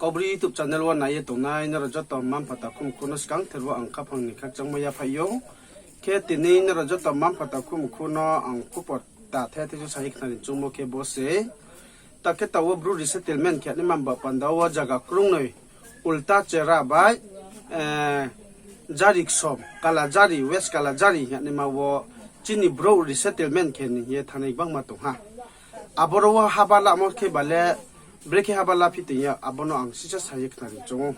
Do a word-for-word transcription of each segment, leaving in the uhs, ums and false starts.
Kaubru YouTube channel wo nai ye tongnai nrao joto mma-mpha takhu mkhu no skangther wo ang khaphang ni khakchangmo yaphaih ou. Khe tini nrao joto mma-mpha takhu mkhu no ang khupor ta the the sa ye khnari choungmo khe bo se. Ta khe taoh wo Bru resettlement khe naima ba panda wo zaga krungnoi, Ulta Chera bai, eh, Jari Ksom, Kalajari, West Kalajari hing ye naima wo chini Bru resettlement khe ni hing ye thanngnai gbangma tong ha. Aboro wo haba lamo khe ba le, brekhe haba laphi tong ya, abo no ang sisa sa ye khnari choung ou.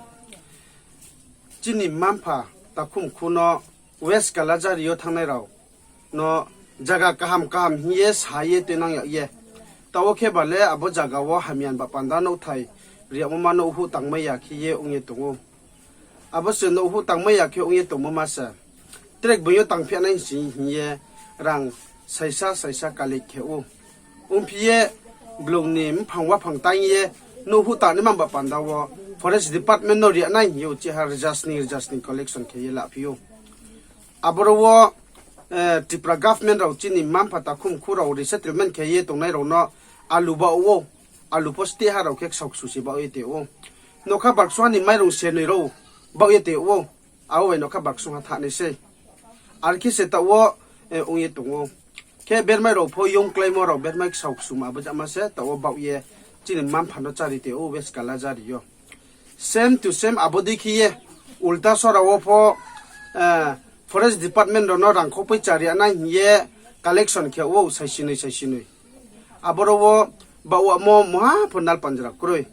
Chini mma-mpha takhu mkhu no West Kalajari yo thanngnai rao no zaga kaham kaham hing ye sa ye tuinang yag ye. Taoh wo khe ba le abo zaga wo hamya ni ba panda nouhthai riyagmo ma nouhhuh tangmai ya khe ye ong ye tong ou. Abo se nouhhuh tangmai ya khe ong ye tongmo ma se. Tre bung yo tangphi nai hing ye rang saisa saisa collect khe ou. Ongphi ye blung ni mphang waphang tang ye nouhhuh tangnaima ba panda wo forest department no ri nai hing ye uchih ha rza sning rza sning collection khe ye laphi ou. Aboro wo, eh, Tripura government rao chini mma-mpha takhu mkhu rao resettlement khe ye tongnai rao no alu baoh ou, alu pho steh ha rao khe ksaoksu se baoh ye tong ou. Nokha barksungha ni mairung senoi rao baoh ye tong ou, abo bai nokha barksungha thanng nai sei. Are khe se taoh wo, eh, ong ye tong ou. Khe bermai rao pho young kláimo rao bermai ksaoksu ma abo jama se taoh wo baoh ye chini mma-mpha no chári tong ou West Kalajari yo. Same to same abo dei khe ye Ulta Sora wo pho, eh, forest department rao no rang khopai chari nai hing ye collection khe ou saisinoi saisinoi. Aboro wo baoh wamo muha pho nalpanjra kroi.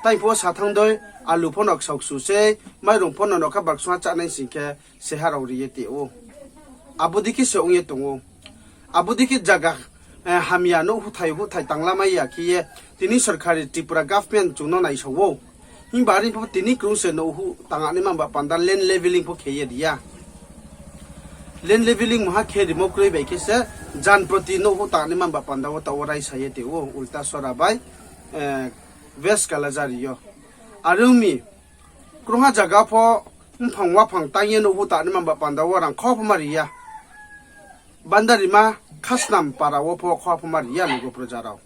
Tai pho sa thanng dei, alu pho no ksaoksu sei, mairung pho no nokha barksungha chá nai sing khe seha rao ri ye tong ou. Abo dei khe se ong ye tong ou. Abo dei khe zaga, eh, hamya no huthai huthai tanglamai ya khe ye, tini sorkari Tripura government chung no naisao ou. Himba are pho tini krung se nouhhuh tangnaima ba panda land levelling pho khe ye ri ya. Land levelling muha khe rimo kroi bai khe se jan proti nouhhuh tangnaima ba panda wo taoh wo raisa ye tong ou Ulta Sora bai, eh, West Kalajari yo. Are ong mi, krungha zaga pho mphang waphang tang ye nouhhuh tangnaima ba panda wo rang kho pho ma ri ya. Bandarima Khasnam para wo pho kho pho ma ri ya lugo proja rao.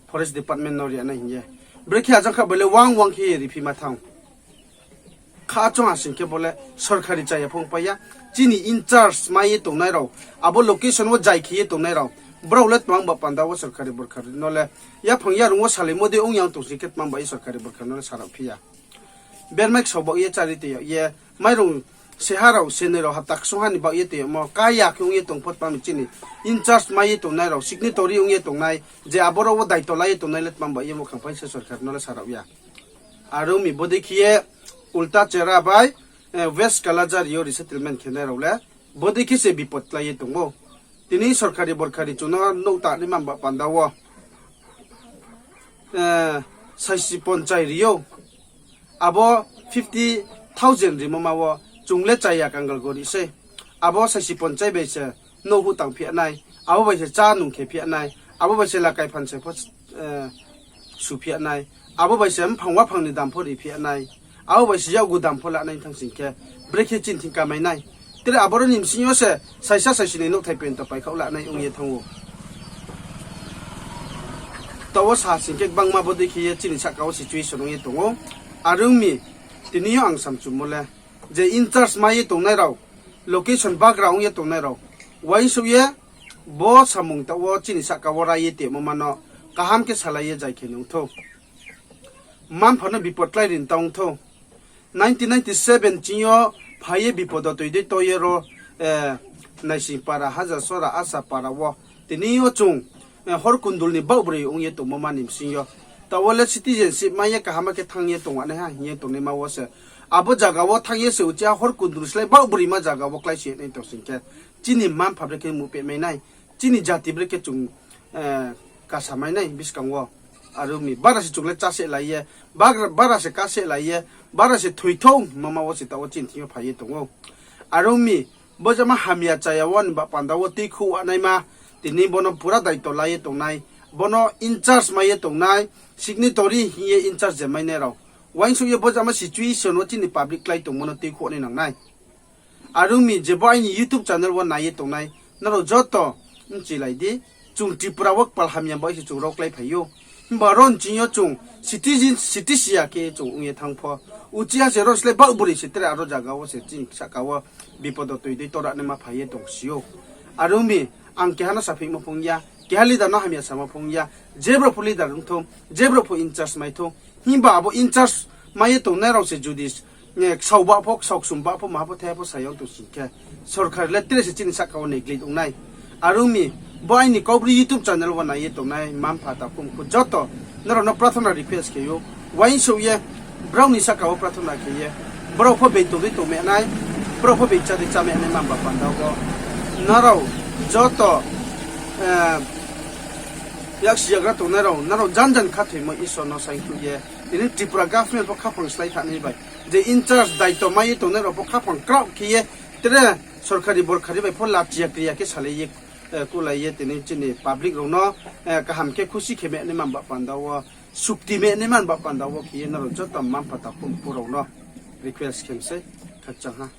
Forest department no ri nai hing ye. Brekhe ajang kha bai le wang wang khe ye riphi ma thanng. Kha choung ha sing khe bo le sorkari chaya pho ongpai ya. Chini in charge mai ye tongnai rao, abo location wo jai khe ye tongnai rao, brao le tmang ba panda wo sorkari borkari no le yaphang yarung wo salaimo dei ong yang tong sing khe tmang ba ye sorkari borkari no le sarao phi ya. Bermai ksao baoh ye chári tong yag ye, mairung seha rao senoi rao hapta ksungha ni baoh ye tong yagmo kaya khe ong ye tong pho tmang mi chini in charge mai ye tongnai rao, signatory ong ye tongnai, je aboro wo daito la ye tongnai le tmang ba ye muhkhang phai se sorkari no le sarao ya. Are ong mi bodei khe ye Ulta Chera bai, eh, West Kalajari yo resettlement khenai rao le bodei khe se bipot klái ye tong ou. Tini sorkari borkari chung no nouh tangnaima ba panda wo, eh, saisi ponchai ri ou. Abo fifty thousand rimo ma wo chung le chaya kangal gori sei. Abo saisi ponchai bai se nouhhuh tang phi nai, abo bai se chá nung khe phi nai, abo bai se lakai phan se pho, eh, su phi nai, abo bai se mphang waphang ni dam pho ri phi nai, abo bai se yakgu dam pho la nai thanng sing khe, brekhe chini thing kamai nai. Tre aboro ni bsing yo se saisa saisi ni nouhthai penta paikhaoh la nai ong ye thanng ou. Taoh wo sa sing khe gbangma bodei khe ye chini sahka wo situation ong ye tong ou. Are ong mi, tini yo ang samchumo le, je in charge mai ye tongnai rao, location bagra ong ye tongnai rao, uaingsouh ye bo samung taoh wo chini sahka wo rai ye tongmo ma no kaham khe salai ye jai khe nung thou. Mma-mpha no bipot klái ri tang thou. Nineteen ninety seven ching yo phai ye bipodo toi dei toi ye ro, eh, Naising para, Hajar Sora, Asa para wo. Tini yo chung, eh, hor kundul ni baoh broi ong ye tongmo ma ni bsing yo. Taoh wo le citizenship mai ye kaham khe thanng ye tong nai ha hing ye tongnaima wo se. Abo zaga wo thanng ye se uchih ha hor kundul slái baoh broima zaga wo kláisi nai tong sing khe, chini mma-mpha brekhe muhpeh mai nai, chini jati brekhe chung, eh, kasa mai nai buskang wo. Are ong mi, bara se chung le chá se lai ye, bagra-, bara se ká se lai ye, bara se thoi thou hingmo ma wo se taoh wo chini thing yo phai ye tong ou. Are ong mi, bo jama hamya chaya wo ni ba panda wo tuikhouh naima, tini bo no pura daito la ye tongnai, bo no in charge mai ye tongnai, signatory hing ye in charge je mai nai rao, uaingsouh ye bo jama situation wo chini public klái tongmo no tuikhouh nai nang nai. Are ong mi, je bo aini YouTube channel wo nai ye tongnai nrao joto bchilai di, chung Tripura wo kpal hamya bai se chung rao kláiphai ou. Himba aro ni ching yo chung citizen, citizen ya khe chung ong ye thanng pho, uchih ha se aro slái baoh broi se tre aro zaga wo se chini sahka wo bipod toi dei tora naima phai ye tong si ou. Are ong mi, ang keha no sapheihmo phung ya, keha leader no hamya samo phung ya, je brouh pho leader ong thou, je brouh pho in-charge mai thou, himba abo in-charge mai ye tongnai rao se judi ksaoba pho, ksao ksumba pho, maha pho, thaiha pho sa ya ong tong sing khe, sorkar le tre se chini sahka wo neglect ong nai. Are ong mi, bo aini Kaubru YouTube channel wo nai ye tongnai mma-mpha, takhu mkhu joto, nrao no prathona request khe ou, uaingsouh ye, brao ni sahka wo prathona khe ye, brao pho bei tong dei tongmai nai, brao pho bei chá dei chámai nai, mamba panda wo nrao joto yaksi yagra tongnai rao, nrao jan jan khathoimo Isor no saingkhruh ye, tini Tripura government pho khaphang slái thanai bai, je in-charge daito mai ye tongnai rao pho khaphang kraoh khe ye, tre sorkari borkari bai pho lachi ya kri ya khe salai ye, kulai ye tini chini public rao no kaham khe khusi khe mai nai mamba panda wo, sukti mai nai mamba panda wo khe ye nrao joto mma-mpha, takhu mkhu rao no request khe mi sei, khakchang ha.